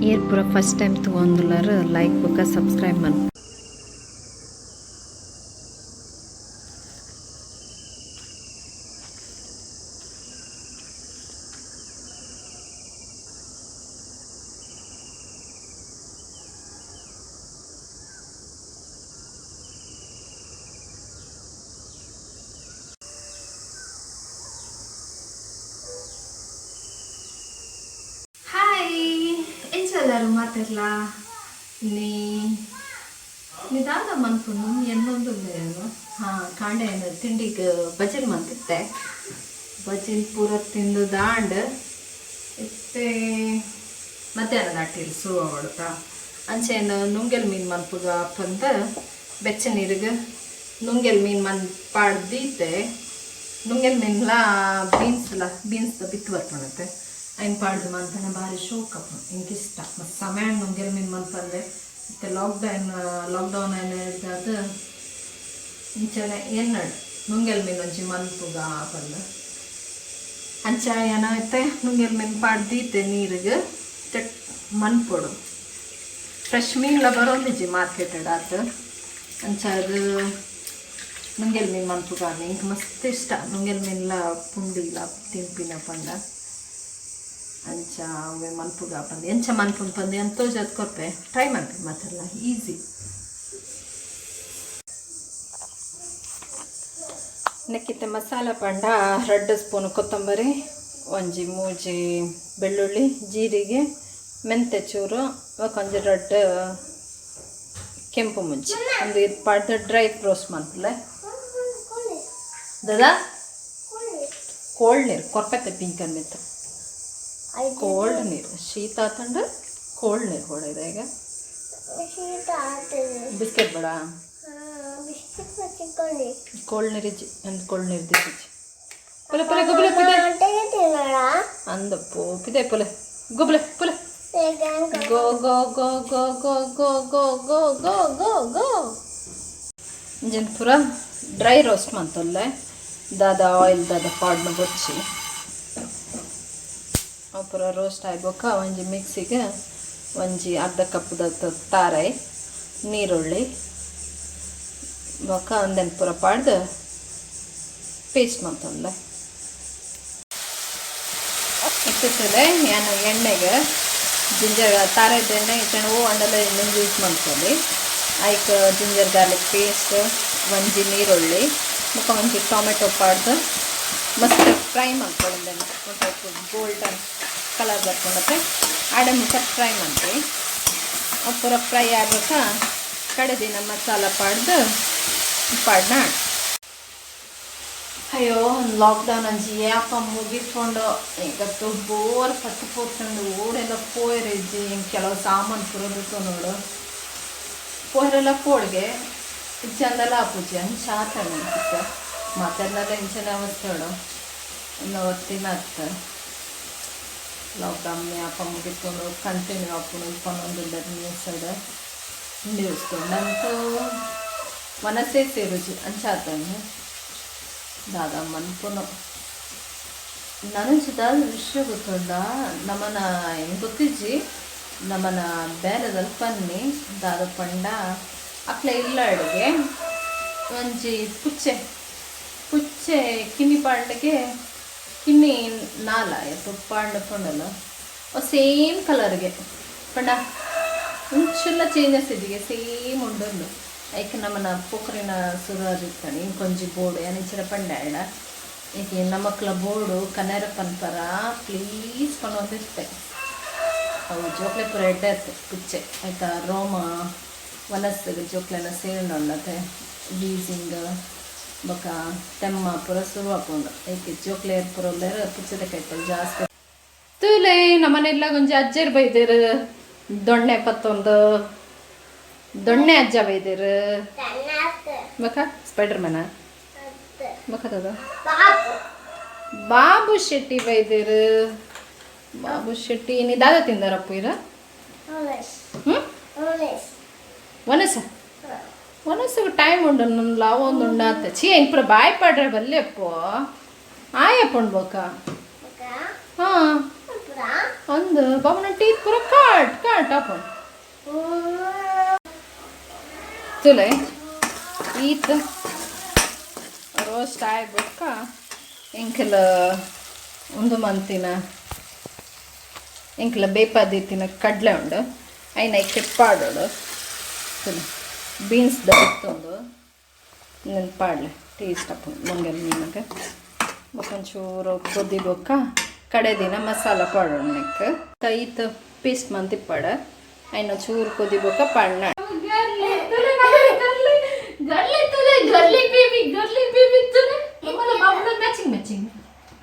ಏರ್ ಪೂರ first time ತೂವೊಂದುಲ್ಲೆರ್ like ಬೊಕ ಸಬ್ಸ್ಕ್ರೈಬ್ ಮನ್ಪು. ಹಾಯ್, ಎಂಚ ಉಲ್ಲೆರ್ ಮಾತೆರ್ಲ? ನೀ ನಿದಾನ ಮನ್ಪುನು ಎನ್ನೊಂದುಲ್ಲೆ. ಹಾಂ, ಕಾಂಡೆ ತಿಂಡಿಗ್ ಬಜಿಲ್ ಮಂತಿತ್ತೆ. ಬಜಿಲ್ ಪೂರ ತಿಂದು ದಾಂಡ್ ಇತ್ತೆ ಮಧ್ಯಾಹ್ನದ ಅಟ್ಟಿಲ್ ಶುರು ಆವೊಡುತ್ತಾ. ಅಂಚೆನ ನುಂಗೆಲ್ ಮೀನು ಮನ್ಪುಗ ಪಂದ್ ಬೆಚ್ಚ ನೀರಿಗೆ ನುಂಗೆಲ್ ಮೀನು ಮನ್ ಪಾಡ್ದೀತೆ. ನುಂಗೆಲ್ ಮೀನ್ಲ ಬೀನ್ಸ್ಲ, ಬೀನ್ಸ್ದ ಬಿತ್ತು ಬರ್ಪುಂಡತ್ತೆ, ಐನ್ ಪಾಡ್ದು ಮನ್ಪುನ ಭಾರಿ ಶೋಕ್ ಅಪ್ಪುಂಡು. ಎಂಕ್ ಇಷ್ಟ. ಮಸ್ತ್ ಸಮಯ ನುಂಗೆಲ್ ಮೀನು ಮನ್ಪಂದೆ. ಇತ್ತೆ ಲಾಕ್ಡೌನ್ ಲಾಕ್ಡೌನ್ ಆಯ್ನ ಇಂಚನೆ ಎನ್ನಡ್ ನುಂಗೆಲ್ ಮೀನು ಒಂಜಿ ಮನ್ಪುಗ ಪಂದ್. ಅಂಚ ಏನಾಯ್ತೆ, ನುಂಗೆಲ್ ಮೀನು ಪಾಡ್ದೀತೆ ನೀರಿಗೆ, ಚಟ್ ಮನ್ಪೊಡು. ಫ್ರೆಶ್ ಮೀನ್ಲ ಬರೋಂದಿಜ್ಜಿ ಮಾರ್ಕೆಟ್ ಆತು. ಅಂಚ ಅದು ನುಂಗೆಲ್ ಮೀನು ಮನ್ಪುಗ. ಎಂಕ್ ಮಸ್ತ್ ಇಷ್ಟ ನುಂಗೆಲ್ ಮೀನ್ಲ ಪುಂಡಿಲ ತಿನ್ಪಿನ ಪಂಡ. ಅಂಚ ಅವೇ ಮನ್ಪುಗ ಪಂದ್. ಎಂಚ ಮನ್ಪುನು ಪಂದ್ ಎಂತ ತೋಜಾದ್ ಕೊರ್ಪೆ. ಟ್ರೈ ಮನ್ಪಿ ಮಾತೆರ್ಲ, ಈಸಿ. ನೆಕ್ಕಿತ್ತೆ ಮಸಾಲ ಪಂಡ 2 ಸ್ಪೂನ್ ಕೊತ್ತಂಬರಿ, ಒಂಜಿ ಮೂಜಿ ಬೆಳ್ಳುಳ್ಳಿ, ಜೀರಿಗೆ, ಮೆಂತೆ ಚೂರು, ಒಂಜಿ ರಡ್ಡ್ ಕೆಂಪು ಮುಂಚಿ. ಒಂದು ಇದು ಪಾಡ್ದು ಡ್ರೈ ರೋಸ್ಟ್ ಮನ್ಪುಲೆ. ದಾದಾ? ಕೋಲ್ಡ್ ನೀರು ಕೊರ್ಪೆತ್ತೆ ಪಿಂಕನ್ ಮಿತ್ತು. ಕೋಲ್ಡ್ ನೀರು, ಶೀತ ಆತಂಡ ಕೋಲ್ಡ್ ನೀರು ಹೊಡೆದ. ಈಗ ಬಿಸ್ಕೆಟ್ ಬೇಡ. ಕೋಲ್ಡ್ ನೀರು ಇಜ್ಜಿ, ಒಂದು ಕೋಲ್ಡ್ ನೀರು ದಿಕ್ಕಿಜ್ಜಿ. ಪುಲೆ ಪುಲೆ ಗುಬ್ಲೆ ಪಿದೆ ಅಂದಪ್ಪು ಪಿದೆ ಪುಲೆ ಗುಬ್ಲೆ ಪುಲೆ. Go go go go go go go go go go go. Engine ಪೂರ ಡ್ರೈ ರೋಸ್ಟ್ ಮಂತೊಲ್ಲೆ. ದಾದ ಆಯಿಲ್ ದಾದ ಪಾಡ್ನ ಬೊಚ್ಚಿ. ಅವು ಪೂರ ರೋಸ್ಟ್ ಆಯ್ಬೊಕ್ಕ ಒಂಜಿ ಮಿಕ್ಸಿಗೆ ಒಂಜಿ ಅರ್ಧ ಕಪ್ದ ತಾರೈ, ನೀರುಳ್ಳಿ ಬೊಕ್ಕ ಒಂದೆನ್ ಪೂರ ಪಾಡ್ದು ಪೇಸ್ಟ್ ಮಂತೊಲ್ಲೆ. ಇತ್ತಿತ್ತಲೆ ಯಾನ್ ಎಣ್ಣೆಗೆ ಜಿಂಜರ್ ತಾರಾಯ್ದ ಎಣ್ಣೆ ಇತ್ತಂಡ ಓ ಅಂಡಲ ಎಣ್ಣೆ ಯೂಸ್ ಮನ್ಪೊಲಿ. ಐಕ್ ಜಿಂಜರ್ ಗಾರ್ಲಿಕ್ ಪೇಸ್ಟ್, ಒಂಜಿ ನೀರುಳ್ಳಿ ಬೊಕ್ಕ ಒಂಜಿ ಟೊಮೆಟೊ ಪಾಡ್ದು ಮಸ್ತ್ ಫ್ರೈ ಮನ್ಪೊಡು. ಉಂದೆನ್ ಒಂಟೈಪ್ ಗೋಲ್ಡನ್ ಕಲರ್ ಬರ್ಪುಂಡತೆ, ಆಡೆ ಮುಟ್ಟ ಫ್ರೈ ಮನ್ಪಿ. ಅವು ಪೂರ ಫ್ರೈ ಆಗುಕ ಕಡೆದಿನ ಮಸಾಲ ಪಾಡ್ದು ಪಾಡ್ನ. ಅಯ್ಯೋ, ಲಾಕ್ಡೌನ್ ಅಂಚಿ ಯಾಪ ಮುಗಿತ್ಕೊಂಡು ಈಗತ್ತು ಬೋರ್ ಪತ್ತು ಪೋತುಂಡು. ಓಡೆಲ್ಲ ಪೋಯೆರೆ ಇಜ್ಜಿ. ಕೆಲವು ಸಾಮಾನು ಪೂರ ನೋಡು ಪೋಯರೆಲ್ಲ ಪೋಡ್ಗೆ ಇಜ್ಜಂದಲ ಆಪುಜಿ. ಅಂಚ ಆತಂಡ್ ಇತ್ತೆ ಮಾತೆರ್ನಲ ಇಂಚನೆ ಅವಸ್ಥೆ ಉಂಡು. ಒಂದು ಒತ್ತಿನ ಅತ್ತ ಲಾಕ್ಡೌನ್ ಯಾಪ ಮುಗಿತ್ಕೊಂಡು ಕಂಟಿನ್ಯೂ ಆಪುಂಡು ಪನೊಂದುಲ್ಲೆರ್ ನ್ಯೂಸ್. ನ್ಯೂಸ್ ತೂಂಡಂತೂ ಮನಸ್ಸೇ ಸೇರುಜಿ, ಅಂಚ ಆತಂಡ್. ದಾದ ಮನ್ಪುನು? ನನಂಚ ದಾದ ವಿಷಯ ಗೊತ್ತುಂಡ? ನಮನ ಏನು ಗೊತ್ತಿಜ್ಜಿ, ನಮನ ಬೇಲೆದಲ್ಪ ಪನ್ನಿ. ದಾದ ಪಂಡ, ಅಕ್ಲೆ ಇಲ್ಲ ಅಡುಗೆ ಒಂಜಿ ಪುಚ್ಚೆ ಪುಚ್ಚೆ ಕಿನ್ನಿ ಪಾಂಡಗೆ ಕಿನ್ನಿ ನಾಲ ಪಾಂಡ ಪಂಡಲ ಸೇಮ್ ಕಲರ್ಗೆ ಪಂಡ ಒಂಚೂರ್ಲ ಚೇಂಜಸ್ ಇಜ್ಜಿಗೆ, ಸೇಮ್ ಉಂಡೊಂದು. ಐಕ್ ನಮನ ಪೋಕ್ರಿನ ಸುರಾಜ್ ಇತ್ತಾನೆ, ಇಂಕೊಂಜಿ ಬೋಡು ಯಾನ್ ಇಂಚಿನ ಪಂಡೆ ಆಯಡ, ಏಕೆ ನಮಕ್ಲ ಬೋಡು ಕನೆರ ಪನ್ಪರ ಪ್ಲೀಸ್ ಪನೊಂದಿತ್ತೆ. ಅವು ಜೋಕ್ಲೆ ಪೂರ ಎಡ್ಡೆ ಅತ್ತೆ ಪುಚ್ಚೆ. ಆಯ್ತಾ, ರೋಮ ವನಸ್ಸಿಗೆ ಜೋಕ್ಲೆನ ಸೇರ್ಂಡತೆ ವೀಸಿಂಗ್ ಬೊಕ ತೆಮ್ಮ ಪೂರ ಶುರು ಆಪುಂಡು. ಐಕೆ ಜೋಕ್ಲೆ ಪೂರ ಉಲ್ಲೆರ್ ಪುಚ್ಚೆದ ಕೈತಲ್ ಜಾಸ್ತಿ. ತೂಲೆ, ನಮ್ಮನೆಲ್ಲ ಒಂಜಿ ಅಜ್ಜೆರ್ ಬೈದೆರ್. ದೊಣ್ಣೆ ಪತ್ತೊಂದು ದೊಣ್ಣೆ ಅಜ್ಜ ಬೈದೆರ್. ಬೊಕ ಸ್ಪೈಡರ್ ಮ್ಯಾನ ಬೊಕ ಬಾಬು ಶೆಟ್ಟಿ ಬೈದೆರ್. ಬಾಬು ಶೆಟ್ಟಿ, ನೀ ದಾದ ತಿಂದಾರಪ್ಪ ಇರ? ಹ್ಞೂ, ಒನಸ ಒನಸಗೆ ಟೈಮ್ ಉಂಡು. ನನ್ನ ಲಾವ ಒಂದು ಉಂಡಾತ. ಚೀ, ಹೆಂಗೆ ಪೂರ ಬಾಯ್ ಪಾಡ್ರೆ ಬಲ್ಲೆ ಅಪ್ಪೋ ಆಯಪ್ಪ ಉಂಡ್ಬೋಕ. ಹಾಂ. ಒಂದು ಬಾಬುನ ಟೀತ್ ಪೂರ ಕಾಟ್ ಕಾಟ್ ಹಾಕೊಂಡು ತುಲೆ ಈತ ರೋಸ್ಟ್ ಆಯ್ ಬೊಕ್ಕ ಎಂಕಲ ಒಂದು ಮಂತಿನ ಎಂಕಲ ಬೇಪಾದಿತ್ತಿನ ಕಡಲೆ ಉಂಡು ಐನ ಕೆಪ್ಪಾಡೋಡು ತುಲೆ ಬೀನ್ಸ್ ದೊಂದು ನೆನ್ಪಾಡ್ಲೆ ಟೇಸ್ಟ್ ಅಪ್ಪ ಮಂಗಲ್ ಮೀನಾಗ ಒಂಚೂರು ಕೊದಿ ಬೊಕ್ಕ ಕಡೆ ದಿನ ಮಸಾಲ ಪಾಡೋಣ ನೆಕ್ ಕೈತ್ ಪೇಸ್ಟ್ ಮಂತಿಪ್ಪಾಡ ಐನ ಚೂರು ಕೊದಿ ಬೊಕ್ಕ ಪಾಡ್ನ. Matching matching.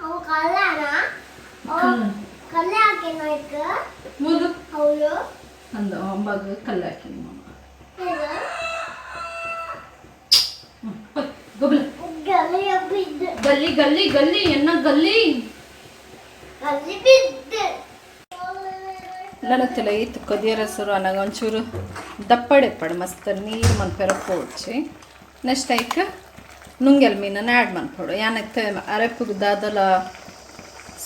ಅವು ಕಲ್ಯಾಣ ಕಲ್ಲೆ ಹಾಕಿನ ಮೂಲು ಅವಳು ಅಂದ ಅಂಬಾಗ ಕಲ್ಲು ಹಾಕಿ ಮಾಮ. ಗೊಬ್ಬಲ. ಗಲ್ಲಿ ಬಿದ್ದು. ಗಲ್ಲಿ ಗಲ್ಲಿ ಗಲ್ಲಿ ಎನ್ನ ಗಲ್ಲಿ. ಗಲ್ಲಿ ಬಿದ್ದು. ನನ್ನ ತಲೆ ಇತ್ತು ಕೊದಿಯರ ಸುರು ಅನ್ನಾಗ ಒಂಚೂರು ದಪ್ಪಡೆಪ್ಪಡು ಮಸ್ತ್ ನೀರು ಮನ್ಪೆರ ಪೋಡ್ಚಿ. ನೆಕ್ಸ್ಟ್ ಐಕ್ ನುಂಗೆಲ್ ಮೀನನ್ನು ಆ್ಯಡ್ ಮನ್ಪೊಡು. ಯಾನಕ್ಕೆ ಅರೆಪ್ಪುಗ್ ದಾದಲ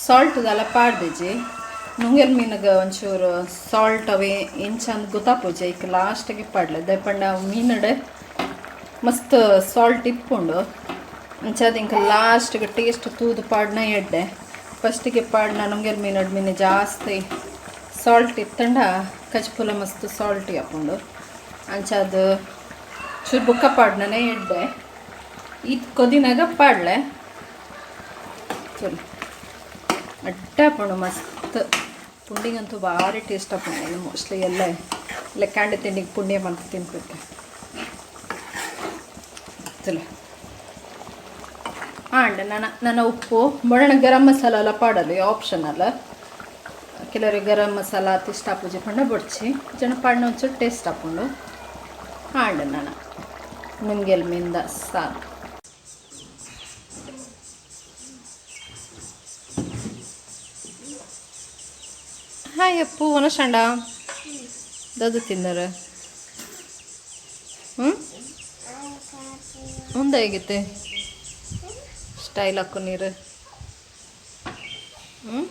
ಸಾಲ್ಟ್ ದಾಲ ಪಾಡ್ದಿಜಿ. ನುಂಗೆಲ್ ಮೀನಿಗೆ ಒಂಚೂರು ಸಾಲ್ಟ್ ಅವೇ ಇಂಚಂದ್ ಗೊತ್ತಾಪುಜಿ. ಐಕ್ ಲಾಸ್ಟಿಗೆ ಪಾಡ್ಲೆ ದಯಪಂಡ ಮೀನಡೆ ಮಸ್ತ್ ಸಾಲ್ಟ್ ಇಪ್ಪುಂಡು. ಅಂಚಾದ ಇಂಕ ಲಾಸ್ಟಿಗೆ ಟೇಸ್ಟ್ ತೂದು ಪಾಡ್ನ ಎಡ್ಡೆ. ಫಸ್ಟಿಗೆ ಪಾಡ್ನ ನುಂಗೆಲ್ ಮೀನಡ್ ಮೀನು ಜಾಸ್ತಿ ಸಾಲ್ಟ್ ಇತ್ತಂಡ ಕಚ್ಪುಲ ಮಸ್ತ್ ಸಾಲ್ಟ್ ಹಾಕೊಂಡು. ಅಂಚಾದ ಚೂರು ಬುಕ್ಕ ಪಾಡ್ನನೇ ಎಡ್ಡೆ. ಈತ್ ಕೊದಿನಾಗ ಪಾಡ್ಲೆ. ಚಲೋ ಅಡ್ಡ ಹಾಕೊಂಡು ಮಸ್ತ್ ಪುಂಡಿಗಂತೂ ಭಾರಿ ಟೇಸ್ಟ್ ಹಾಕೊಂಡು. ಮೋಸ್ಟ್ಲಿ ಎಲ್ಲ ಇಲ್ಲ ಕ್ಯಾಂಡಿ ತಿಂಡಿಗೆ ಪುಣ್ಯ ಮಂತ ತಿನ್ಬಿಟ್ಟೆ. ಚಲೋ ಆಂಡ್ ನನ್ನ ನನ್ನ ಉಪ್ಪು ಬಡಣ ಗರಂ ಮಸಾಲ ಎಲ್ಲ ಪಾಡಲು ಆಪ್ಷನ್ ಅಲ್ಲ. ಕೆಲವರಿಗೆ ಗರಂ ಮಸಾಲ ಅತಿ ಇಷ್ಟ ಆಪುಜಿ ಪಂಡ ಬೊಡ್ಚಿ ಜನ ಪಾಡ್ನ ಒಂಚೂರು ಟೇಸ್ಟ್ ಹಾಕೊಂಡು. ಆಂಡ್ ನನ್ನ ನುಂಗೆಲ್ ಮಿಂದ ಸಾರು. ಹಾಯ್ ಅಪ್ಪು, ವನಶಂಡ ದದು ತಿಂದರ. ಹ್ಞೂ ಮುಂದೆ ಹೇಗಿತ್ತೆ ಸ್ಟೈಲ್ ಹಾಕು ನೀರು. ಹ್ಞೂ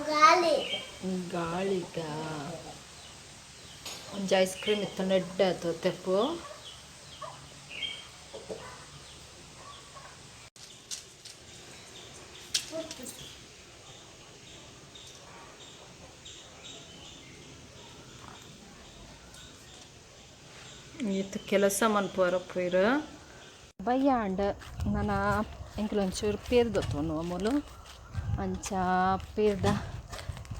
ಗಾಳಿ. ಗಾಳಿಗ ಒಂಜಿ ಐಸ್ ಕ್ರೀಮ್ ಇತ್ತು ನೆಡ್ಡೆ ಆತು ತೆಪ್ಪು. ಈತ್ ಕೆಲಸ ಮನ್ಪುವರ ಪೈರ್ ಬಯ್ಯಾಂಡ್ ನನ ಎಂಕುಲು ಒಂಚೂರು ಪೇರ್ ದೊತ್ತೊನು ಅಮೂಲು. ಅಂಚ ಪೇರ್ದ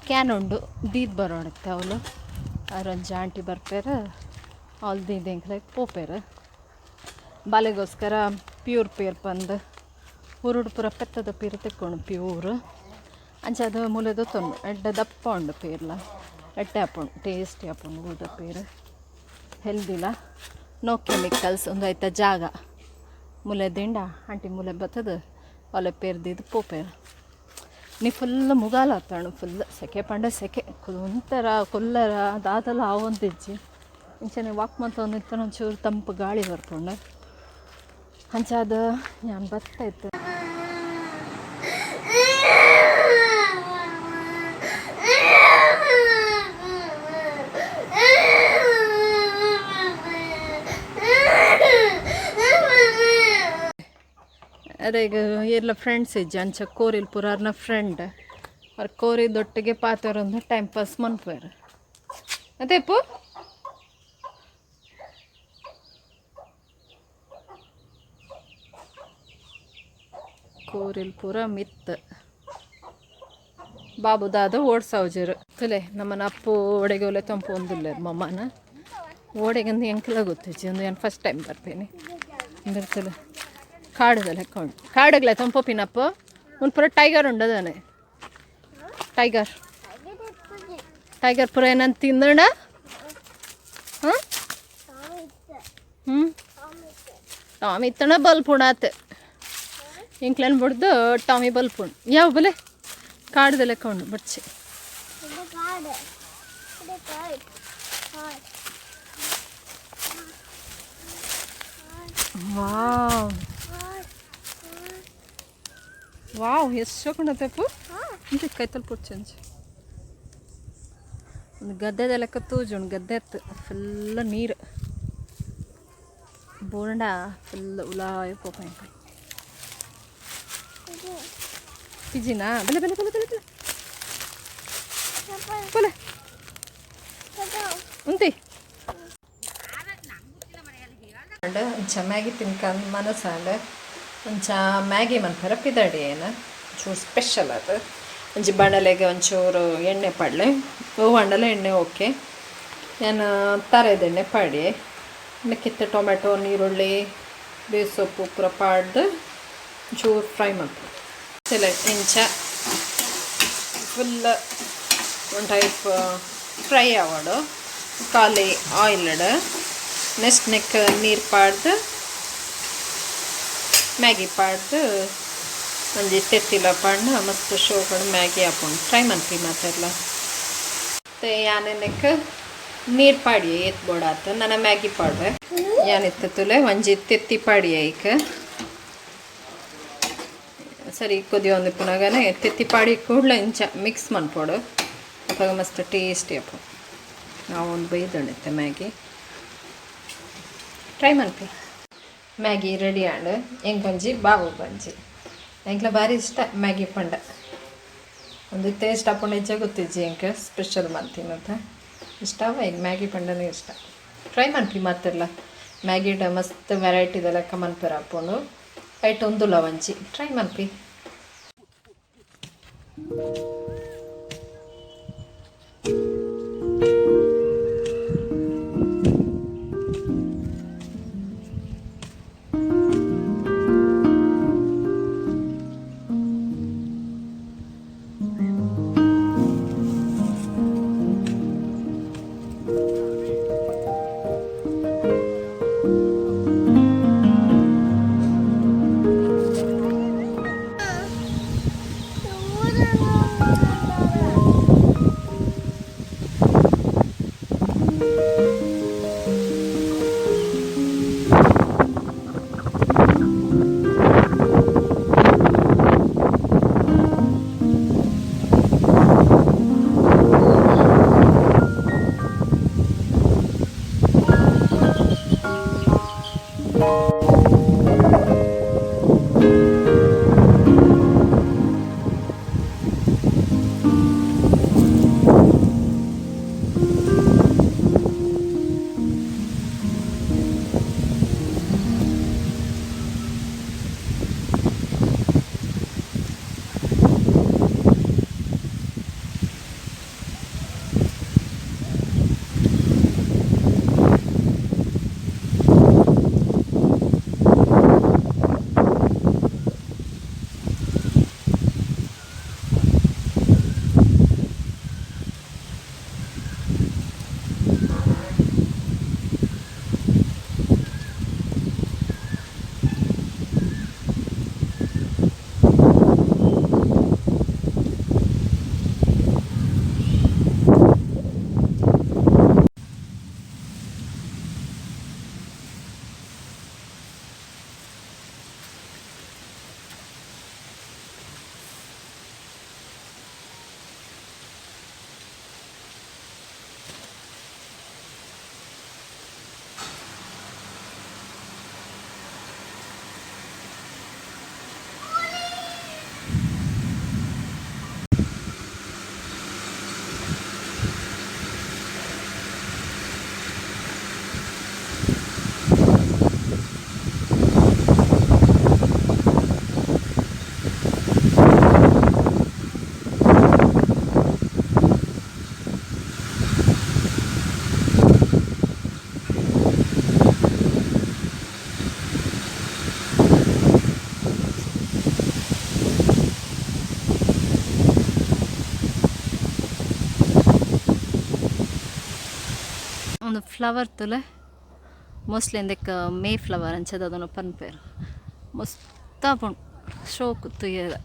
can ಉಂಡು ದೀದ್ ಬರೋಣತ್ತೆ ಅವಳು. ಅವ್ರೊಂಜಿ ಆಂಟಿ ಬರ್ಪೇರು, ಅವ್ಲು ದೀದ್ ಎಂಕ್ಲೆಗ್ ಪೋಪೇರು. ಬಾಲೆಗೋಸ್ಕರ ಪ್ಯೂರ್ ಪೇರ್ ಪಂದ್ ಊರುಡು ಪೂರ ಪೆತ್ತದ ಪೀರು ತೆಕ್ಕೊಂಡು ಪ್ಯೂರ್. ಅಂಚ ಅದು ಮೂಲೆ ದೊತ್ತೊಂಡು ಎಡ್ಡೆ ದಪ್ಪ ಉಂಡು ಪೇರ್ಲ. ಎಡ್ಡೆ ಆಪುಂಡು, ಟೇಸ್ಟಿ ಆಪುಂಡು ಊದ ಪೇರು. ಹೆಲ್ದಿಲ, ನೋ ಕೆಮಿಕಲ್ಸ್. ಒಂದು ಐತ ಜಾಗ ಮುಲೆ ದಿಂಡ ಆಂಟಿ ಮೂಲೆ ಬತ್ತದ ಒಲೆ ಪೇರ್ ದೀದ್ ಪೋಪೇರು. ನೀ ಫುಲ್ ಮುಗಾಲ ಆತಣು. ಫುಲ್ ಸೆಕೆ ಪಂಡ ಸೆಕೆ ಒಂಥರ ಕೊಲ್ಲರ ದಾದಲ ಆವೊಂದಿಜ್ಜಿ. ಇಂಚನೆ ವಾಕ್ ಮಂತೊಂದು ಇತ್ತನ ಒಂಚೂರು ತಂಪು ಗಾಳಿ ಬರ್ಪುಂಡು. ಅಂಚಾದ ಯಾನ್ ಬತ್ತ ಇತ್ತು. ಅದೇ ಈಗ ಎಲ್ಲ ಫ್ರೆಂಡ್ಸ್ ಇಜ್ಜಿ. ಅಂಚ ಕೋರಿಲ್ ಪೂರ ಅರ್ನ ಫ್ರೆಂಡ್. ಅವ್ರ ಕೋರಿ ದೊಟ್ಟಿಗೆ ಪಾತೆರೊಂದು ಟೈಮ್ ಪಾಸ್ ಮನ್ಪುವೆರ್. ಅದೇ ಅಪ್ಪು ಕೋರಿಲ್ ಪೂರ ಮಿತ್ ಬಾಬು ದಾದ ಓಡ್ಸಾವ್ಜರು. ತುಲೆ ನಮ್ಮನ ಅಪ್ಪು ಓಡೆಗೆ ಒಲೆ ತಂಪು ಒಂದಿಲ್ಲ ಮಮ್ಮನ ಓಡೆಗಂದು ಎಂಕಲ ಗೊತ್ತಿಜ್ಜಿ. ಒಂದು ಏನು ಫಸ್ಟ್ ಟೈಮ್ ಬರ್ತೀನಿ ಅಂದಿರ್ತಲೆ. ಕಾಡುದಲ್ಲ ಕೊಂಡು ಕಾಡಗ್ಲೆ ತಂಪೊಪಿನಪ್ಪ. ಒಂದು ಪೂರ ಟೈಗರ್ ಉಂಡದಾನೆ. ಟೈಗರ್ ಟೈಗರ್ ಪೂರ ಏನಂತ ತಿಂದಣ. ಹಾಂ ಹ್ಞೂ ಟಾಮಿ ಇತ್ತಣ ಬಲ್ಪುಣ ಆತ ಇಂಕ್ಲನ್ ಬಿಡ್ದು ಟಾಮಿ ಬಲ್ಪುಣ್ ಯಾವ ಬಲೆ ಕಾಡ್ದಲ್ಲ ಕೊಂಡು ಬಡ್ಚಿ. ಕಾಡು ಕಾಡು ಕಾಡು. ವಾವ್. ವಾವ್, ಎಷ್ಟು ಶೋಕುಂಡತೆಪ್ಪು ಇಂಚ ಕೈತಲ್ ಪುಡ್ಚಂಚಿ. ಒಂದು ಗದ್ದೆದ ಲೆಕ್ಕ ತೂಜುಂಡು. ಗದ್ದೆ ಇತ್ತು, ಫುಲ್ ನೀರು ಬೋಂಡ ಫುಲ್ ಉಲಾಯ ಪೋಪ. ಪಿಜಿನಾ? ಬಲೆ ಬಲೆ ಬಲೆ ಬಲೆ ಬಲೆ ಬಲೆ. ಉಂತಿ ಅಂಚ ಮ್ಯಾಗಿ ತಿನ್ಕಂದು ಮನಸ್ಸಾಂಡ್. ಒಂಚ ಮ್ಯಾಗಿ ಮನ್ಪೆರ ಪಿದಡಿ. ಏನು ಚೂರು ಸ್ಪೆಷಲ್ ಅದು. ಒಂಜಿ ಬಾಣಲೆಗೆ ಒಂಚೂರು ಎಣ್ಣೆ ಪಾಡ್ಲೆ. ಹೂವು ಅಂಡಲ ಎಣ್ಣೆ ಓಕೆ. ನಾನು ತರೆದೆಣ್ಣೆ ಪಾಡಿ ಕಿತ್ತ ಟೊಮೆಟೊ, ನೀರುಳ್ಳಿ, ಬೇಸೊಪ್ಪು ಪೂರ ಪಾಡ್ದು ಚೂರು ಫ್ರೈ ಮಲ್ಪು. ಇಂಚ ಫುಲ್ ಒಂದು ಟೈಪ್ ಫ್ರೈ ಆವಡು. ಖಾಲಿ ಆಯಿಲ್ ನೆಕ್ಸ್ಟ್ ನೆಕ್ ನೀರು ಪಾಡ್ದು, ಮ್ಯಾಗಿ ಪಾಡ್ದು, ಒಂಜಿ ತೆತ್ತಿಲ ಪಾಡ್ನ ಮಸ್ತ್ ಶೋಕಡ್ ಮ್ಯಾಗಿ ಆಪುಂಡು. ಟ್ರೈ ಮನ್ಪಿ ಮಾತೆರ್ಲ. ಮತ್ತು ಯಾನ್ ನೆಕ್ ನೀರು ಪಾಡಿಯೆ ಏತ್ ಬೋಡಾತು. ನನ ಮ್ಯಾಗಿ ಪಾಡ್ವೆ. ಯಾನಿತ್ತೆ ತುಲೆ ಒಂಜಿ ತೆತ್ತಿ ಪಾಡಿಯೆ. ಐಕ್ ಸರಿ ಕೊದಿಯೊಂದು ಪುನಗನೆ ತೆತ್ತಿ ಪಾಡಿ ಕೂಡಲೇ ಇಂಚ ಮಿಕ್ಸ್ ಮನ್ಪೊಡು. ಅಪಗ ಮಸ್ತ್ ಟೇಸ್ಟಿ ಆಪುಂಡು. ನಾವು ಒಂದು ಬೈದೊಂಡಿತ್ತೆ ಮ್ಯಾಗಿ. ಟ್ರೈ ಮನ್ಪಿ. ಮ್ಯಾಗಿ ರೆಡಿ ಆಂಡ್. ಎಂಕೊಂಜಿ ಬಾವು ಬಂಜಿ. ಎಂಕ್ಲ ಭಾರಿ ಇಷ್ಟ ಮ್ಯಾಗಿ ಪಂಡ. ಒಂದು ಟೇಸ್ಟ್ ಆಪುಂಡು ಹೆಚ್ಚ ಗೊತ್ತಿಜ್ಜಿ. ಎಂಕ್ ಸ್ಪೆಷಲ್ ಮಲ್ತಿನಂತ ಇಷ್ಟ ಈಗ ಮ್ಯಾಗಿ ಪಂಡನೇ ಇಷ್ಟ. ಟ್ರೈ ಮನ್ಪಿ ಮಾತೆರ್ಲ. ಮ್ಯಾಗಿಡ ಮಸ್ತ್ ವೆರೈಟಿದ ಲೆಕ್ಕ ಮನ್ಪೆರ ಆಪುಂಡು. ಐಟ್ ಉಂದುಲ ಒಂಜಿ. ಟ್ರೈ ಮನ್ಪಿ. ಒಂದು ಫ್ಲವರ್ ತುಲೆ. ಮೋಸ್ಟ್ಲಿ ಇಂದಕ್ಕೆ ಮೇ ಫ್ಲವರ್ ಅಂಚದ ಅದನ್ನು ಪನ್ಪೇರು. ಮಸ್ತ್ ಆಪುಂಡು ಶೋಕು ತೂಯೆರೆ.